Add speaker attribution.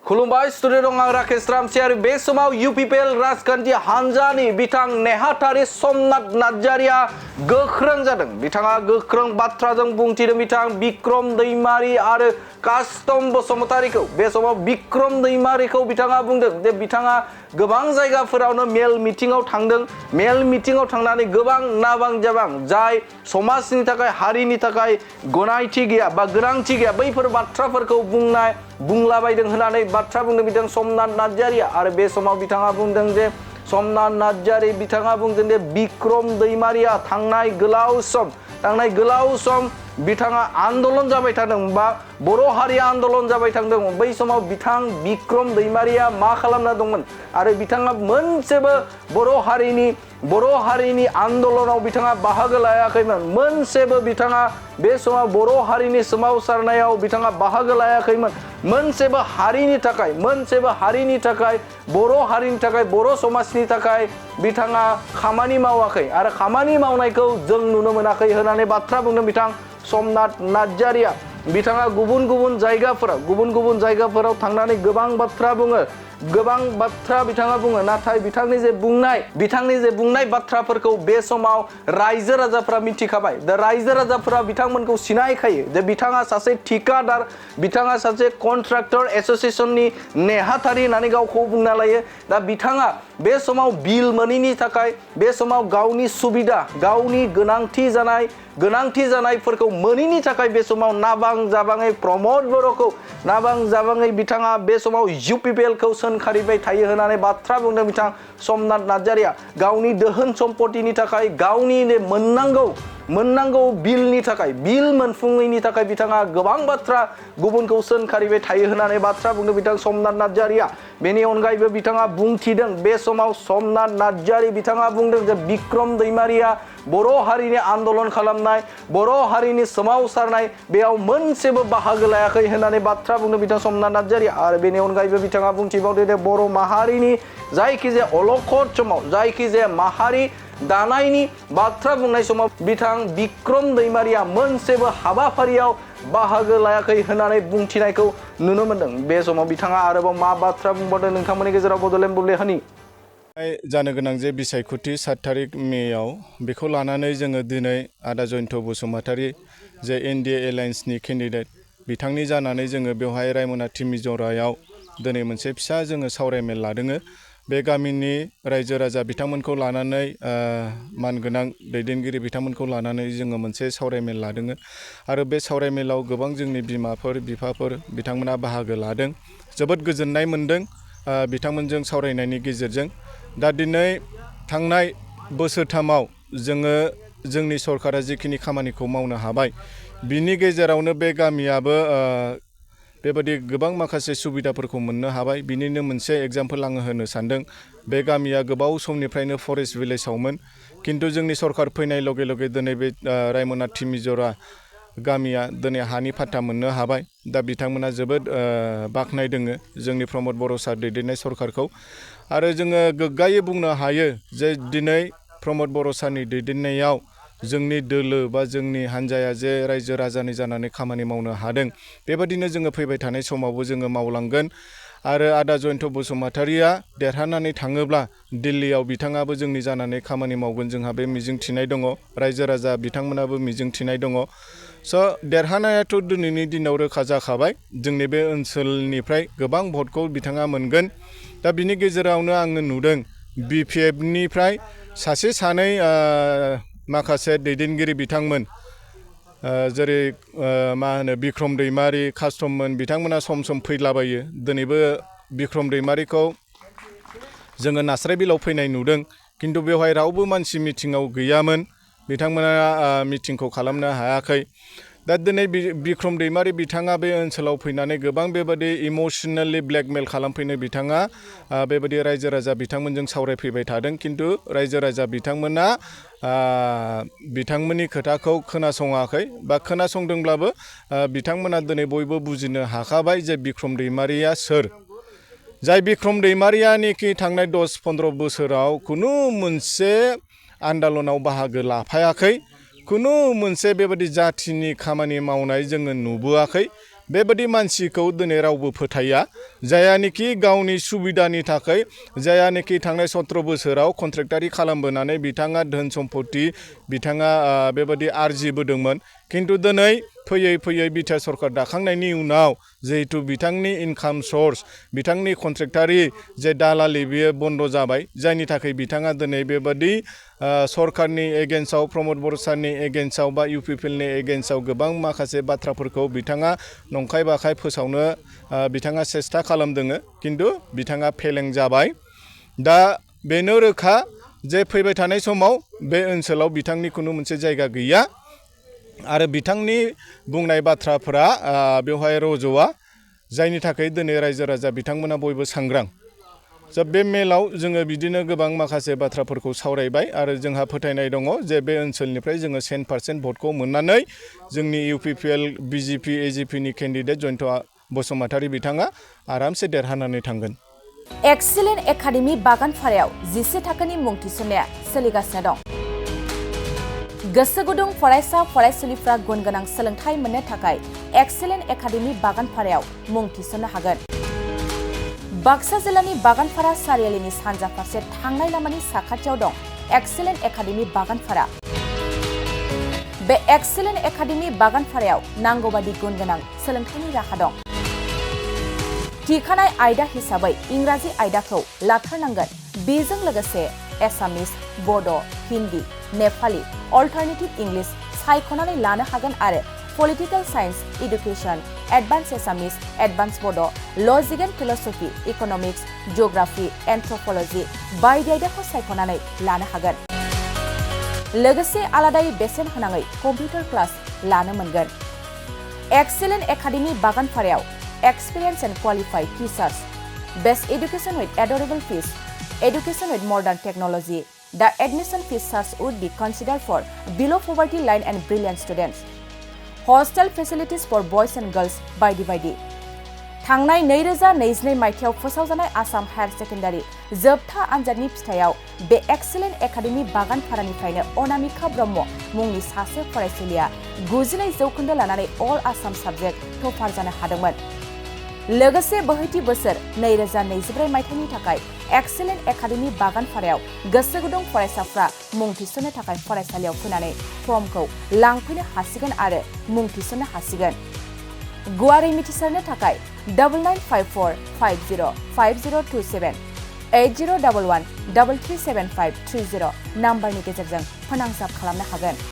Speaker 1: खुलुमबाय स्टुडिअ दं आं राकेश रामसियारि बे समाव UPPL राजखान्थि हान्जानि बिथां नेहाथारि समनाथ नार्जारिया गोख्रों जादों। बिथाङा गोख्रों बाथ्राजों बुंथिदों। बिथां बिक्रम दैमारि आरो कास्टम बसुमतारिखौ बे समाव बिक्रम दैमारिखौ बिथाङा बुंदों जे बिथाङा गोबां जायगाफोरावनो मेल मिटिंआव थांदों। मेल मिटिंआव थांनानै गोबां नाबां जाबां जाय समाजनि थाखाय हारिनि थाखाय गनायथि गैया बा गोनांथि गैया बैफोर बाथ्राफोरखौ बुंलाबायदों होननानै बाथ्रा बुंदों बिथां समनाथ नार्जारिया। आरो बे समाव बिथाङा बुंदों जे समनाथ नार्जारि बिथाङा बुंदों जे बिक्रम दैमारिया थांनाय गोलाव सम बिथाङा आन्दोलन जाबाय थादों बा बर' हारिया आन्दोलन जाबाय थादों। बै समाव बिथां बिक्रम दैमारिया मा खालामना दंमोन आरो बिथाङा मोनसेबो बर' हारिनि आन्दोलनाव बिथाङा बाहागो लायाखैमोन। मोनसेबो बिथाङा बे समाव बर' हारिनि सोमावसारनायाव बिथाङा बाहागो लायाखैमोन। मोनसेबो हारिनि थाखाय बर' समाजनि थाखाय बिथाङा खामानि मावाखै आरो खामानि मावनायखौ जों नुनो मोनाखै होननानै बाथ्रा बुंदों बिथां समनाथ नार्जारिया। बिथाङा गुबुन गुबुन जायगाफोराव थांनानै गोबां बाथ्रा बिथाङा बुङो। नाथाय बिथांनि जे बुंनाय बाथ्राफोरखौ बे समाव रायजो राजाफ्रा मिथिखाबाय। दा रायजो राजाफ्रा बिथांमोनखौ सिनायखायो जे बिथाङा सासे ठिकादार, बिथाङा सासे कन्ट्राक्टर एसोसिएशननि नेहाथारि होननानै गावखौ बुंना लायो। दा बिथाङा बे समाव बिल मोनैनि थाखाय बे समाव गावनि सुबिदा गावनि गोनांथि जानायफोरखौ मोनैनि थाखाय बे समाव नाबां जाबाङै प्रमद बर'खौ बिथाङा बे समाव UPPL खौ सोंखारिबाय थायो होननानै बाथ्रा बुंदों बिथां समनाथ नार्जारिया। गावनि दोहोन सम्पतिनि थाखाय गावनि मोननांगौ बिल मोनफुङैनि थाखाय बिथाङा गोबां बाथ्रा गुबुनखौ सोंखारिबाय थायो होननानै बाथ्रा बुंदों बिथां समनाथ नार्जारिया। बेनि अनगायैबो बिथाङा बुंथिदों बे समाव समनाथ नार्जारि बिथाङा बुंदों जे बिक्रम दैमारिया बर' हारिनि आन्दोलन खालामनाय, बर' हारिनि सोमावसारनाय बेयाव मोनसेबो बाहागो लायाखै होननानै बाथ्रा बुंदों बिथां समनाथ नार्जारि। आरो बेनि अनगायैबो बिथाङा बुंथिबावदों जे बर' माहारिनि जायखिजाया अलखद समाव जायखिजाया माहारि दानायनि बाथ्रा बुंनाय समाव बिथां बिक्रम दैमारिया मोनसेबो हाबाफारियाव बाहागो लायाखै होननानै बुंथिनायखौ नुनो मोनदों। बे समाव बिथाङा आरोबाव मा बाथ्रा बुंबावदों नोंथांमोननि गेजेराव बड'लेण्ड बुब्लिहानि
Speaker 2: जानो गोनां जे बिसायख'थि 7 तारिख मेआव बेखौ लानानै जोङो दिनै आदा जयन्त बसुमतारि जे NDA एलायन्सनि केन्डिडेट बिथांनि जानानै जोङो बेवहाय रायमना तिमिजरायाव दिनै मोनसे फिसा जोङो सावरायमेल लादोङो। बे गामिनि रायजो राजा बिथांमोनखौ लानानै मानगोनां दैदेनगिरि बिथांमोनखौ लानानै जोङो मोनसे सावरायमेल लादोङो आरो बे सावरायमेलाव गोबां जोंनि बिमाफोर बिफाफोर बिथांमोना बाहागो लादों। जोबोद गोजोननाय मोनदों बिथांमोनजों सावरायनायनि गेजेरजों। दा दिनै थांनाय बोसोरथामाव जोङो जोंनि सरकारा जिखिनि खामानिखौ मावनो हाबाय बिनि गेजेरावनो बे गामियाबो बेबादि गोबां माखासे सुबिदाफोरखौ मोननो हाबाय। बिनिनो मोनसे एग्जाम्पल आङो होनो सानदों। बे गामिया गोबाव समनिफ्रायनो फरेस्ट भिलेजावमोन, किन्तु जोंनि सरकार फैनाय लगे लगे दिनै बे रायमना तिमिजरा गामिया दिनै हानि फाट्टा मोननो हाबाय। दा बिथांमोना जोबोद बाख्नायदों जोंनि प्रमद बर' सार दैदेननाय सरकारखौ। आरो जोङो गोग्गायै बुंनो हायो जे दिनै प्रमद बर' सारनि दैदेननायाव जोंनि दोलो बा जोंनि हान्जाया जे रायजो राजानि जानानै खामानि मावनो हादों, बेबादिनो जोङो फैबाय थानाय समावबो जोङो मावलांगोन। आरो आदा जयन्त बसुमतारिया देरहानानै थाङोब्ला दिल्लीयाव बिथाङाबो जोंनि जानानै खामानि मावगोन जोंहा बे मिजिंथिनाय दङ। रायजो राजा बिथांमोनाबो मिजिंथिनाय दङ। देरहानायाथ' दिनैनि दिनाव रोखा जाखाबाय। जोंनि बे ओनसोलनिफ्राय गोबां भटखौ बिथाङा मोनगोन। दा बिनि गेजेरावनो आङो नुदों BPFनिफ्राय सासे सानै माखासे दैदेनगिरि बिथांमोन जेरै मा होनो बिक्रम दैमारि कास्टममोन बिथांमोना सम सम फैलाबायो। दिनैबो बिक्रम दैमारिखौ जोङो नास्रायबिलाव फैनाय नुदों, किन्तु बेवहाय रावबो मानसि मिटिङाव गैयामोन। बिथांमोना मिटिंखौ खालामनो हायाखै। दा दिनै बिक्रम दैमारि बिथाङा बे ओनसोलाव फैनानै गोबां बेबादि इमोसनेलि ब्लेकमेल खालामफैनो बिथाङा बेबादि रायजो राजा बिथांमोनजों सावरायफैबाय थादों, किन्तु रायजो राजा बिथांमोना बिथांमोननि खोथाखौ खोनासङाखै बा खोनासंदोंब्लाबो बिथांमोना दिनै बयबो बुजिनो हाखाबाय जे बिक्रम दैमारिया सोर। जाय बिक्रम दैमारियानिखि थांनाय 10-15 बोसोराव खुनु मोनसे आन्दलनाव बाहागो लाफायाखै, खुनु मोनसे बेबादि जाथिनि खामानि मावनाय जोङो नुबोआखै। बेबादि मानसिखौ दिनै रावबो फोथाया जायानोखि गावनि सुबिदानि थाखाय जायानोखि थांनाय 17 बोसोराव कन्ट्रेक्टारि खालामबोनानै बिथाङा धोन सम्पति बिथाङा बेबादि आरजिबोदोंमोन खिन्थु दिनै फैयै फैयै बिटिआर सरखार दाखांनायनि उनाव जिहेतु बिथांनि इनकाम सर्स बिथांनि कन्ट्रेक्टारि जे दालालि बियो बन्द जाबाय जायनि थाखाय बिथाङा दिनै बेबादि सरकारनि एगेन्स्टआव प्रमद बर' सारनि एगेन्स्टआव बा इउपिपिएलनि एगेन्स्टआव गोबां माखासे बाथ्राफोरखौ बिथाङा नंखाय बाखाय फोसावनो बिथाङा सेस्था खालामदों खिन्थु बिथाङा फेलें जाबाय दा बेनो रोखा जे फैबाय थानाय समाव बे ओनसोलाव बिथांनि खुनु मोनसे जायगा गैया आरो बिथांनि बुंनाय बाथ्राफोरा बेवहाय रज'आ जायनि थाखाय दिनै रायजो राजा बिथांमोना बयबो सांग्रां दा बे मेलाव जोङो बिदिनो गोबां माखासे बाथ्राफोरखौ सावरायबाय आरो जोंहा फोथायनाय दङ जे बे ओनसोलनिफ्राय जोङो 100% भटखौ मोननानै जोंनि इउपिपिएल बिजेपि एजिपिनि केन्डिडेट जयन्त बसुमतारी बिथाङा आरामसे देरहानानै थांगोन।
Speaker 3: एक्सिलेन्ट एकाडेमि बागानपारायाव 11 थाखोनि मुं थिसननाया सोलिगासिनो दं। गोसो गुदुं फरायसा फरायसुलिफ्रा गुन गोनां सोलोंथाइ मोननो थाखाय एक्सिलेन्ट एकाडेमि बागानपारायाव मुं थिसननो हागोन। बाक्सा जिल्लानि बागानपारा सारियालिनि सानजा फारसे थांनाय लामानि साखाथियाव दं एक्सिलेन्ट एकाडेमि बागानपारा। बे एक्सिलेन्ट एकाडेमि बागानपारायाव नांगौबादि गुन गोनां सोलोंथाइनि राहा दं। थिखानाय आयदा हिसाबै इंराजि आयदाखौ लाथारनांगोन। बेजों लोगोसे एसामिस, बड', हिन्दी, नेपाली, अल्टारनेटिभ इंलिश सायख'नानै लानो हागोन आरो पलिटिकल साइन्स, एडुकेशन, एडभान्स एसामिस, एडभान्स बड', लजिक एन्ड फिलसफी, इकनमिक्स, जिअग्राफी, एन्थ्रपलजी बायदि आयदाखौ सायख'नानै लानो हागोन। लोगोसे आलादायै बेसेन होनाङै कम्पिउटार क्लास लानो मोनगोन। एक्सिलेन्ट एकाडेमि बागानपारायाव experience and qualified teachers, best education with adorable fees, education with modern technology. The admission fees charge would be considered for below poverty line and brilliant students. Hostel facilities for boys and girls बायदि थांनाय 2022 मायथाइयाव फोसावजानाय Assam higher secondary जोबथा आनजादनि फिथाइयाव बे excellent academy बागानपारानिफ्रायनो Anamika Brahma मुंनि सासे फरायसुलिया 92% लानानै अल आसाम साबजेक्ट टपार जानो हादोंमोन। लोगोसे बोहैथि बोसोर 2024 मायथाइनि थाखाय एक्सिलेन्ट एकाडेमि बागानपारायाव गोसो गुदुं फरायसाफ्रा मुं थिसननो थाखाय फरायसालियाव फैनानै फर्मखौ लांफैनो हासिगोन आरो मुं थिसननो हासिगोन। गुवारै मिथिसारनो थाखाय 9954505027 8011337530 नाम्बारनि गेजेरजों फोनांजाब खालामनो हागोन।